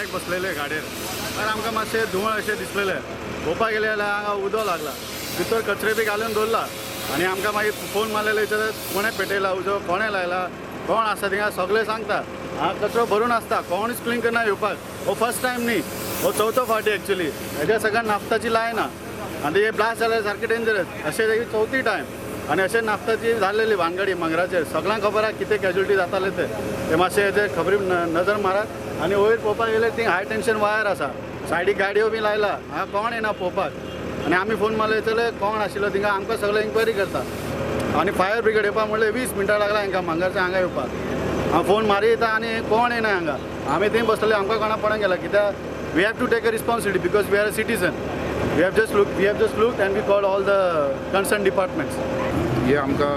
बायक बसलेले गाडयेर, तर आमकां मातशें धुंवळ अशें दिसलेलें. पळोवपाक गेले जाल्यार हांगा उदो लागला, भितर कचरे बी घालून दवरला. आनी आमकां मागीर फोन मारलेले, विचारता कोणें पेटयला उजो, कोणें लायला, कोण आसा थिंगा, सगळें सांगता. हांगा कचरो भरून आसता, कोणूच क्लीन करना येवपाक. हो फर्स्ट टायम न्ही, हो चवथो फावटी एक्चुली. हेज्या सगळ्या नाफ्ताची लायन आहा आनी हे ब्लास्ट जाल्यार सारकें डेंजरस. अशें चवथी टायम आनी अशें नाफ्ताची जाल्लेली भानगडी मांगराचेर. सगळ्यांक खबर आहा कितें कॅज्युलिटी जाताले ते. ते मातशें हेजेर खबरी नजर मारात. आनी वयर पळोवपाक गेल्यार ती हाय टेन्शन वायर आसा, सायडीक गाडयो बी लायला. हांगा कोण येना पळोवपाक. आनी आमी फोन मारले जाल्यार कोण आशिल्लो थिंगा, आमकां सगळें इन्क्वायरी करता. आनी फायर ब्रिगेड येवपाक म्हणल्यार 20 मिनटां लागला हांकां मांगरच्या हांगा येवपाक. हांव फोन मारयता आनी कोण येना हांगा. आमी थंय बसलेले, आमकां कोणा पडोन गेला कित्याक we have to take a responsibility because we are a citizen. We have just look and we call all the concern departments. हे आमकां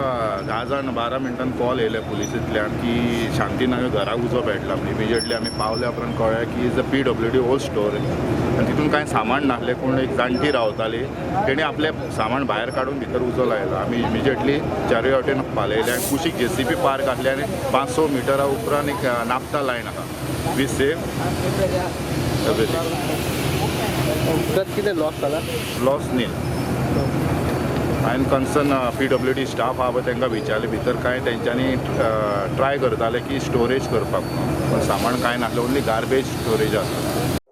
10 जाण 12 मिनटान कॉल येयले पुलिसींतल्यान की शांतीनगर घराक उजो पेटला म्हण. इमिजिएटली आमी पावल्या उपरांत कळ्ळें की is a PWD old storage आनी तितून कांय सामान नासलें. कोण एक जाणटी रावताली, तेणी आपलें सामान भायर काडून भितर उजो लायलो. आमी इमिजिएटली चारूय वटेन पालयले आनी कुशीक जेसीबी पार्क आसले आनी 500 मिटरा उपरांत एक नाफ्ता लायन आहा. We save everything. उदक कितें लॉस जाला? लॉस नील. हांवें कन्सर्न पीडब्ल्यूडी स्टाफ आहा पळय, तांकां विचारलें. भितर कांय तेंच्यांनी ट्राय करताले की स्टोरेज करपाक म्हणून, पूण सामान कांय नासलें, ओन्ली गार्बेज स्टोरेज आसा.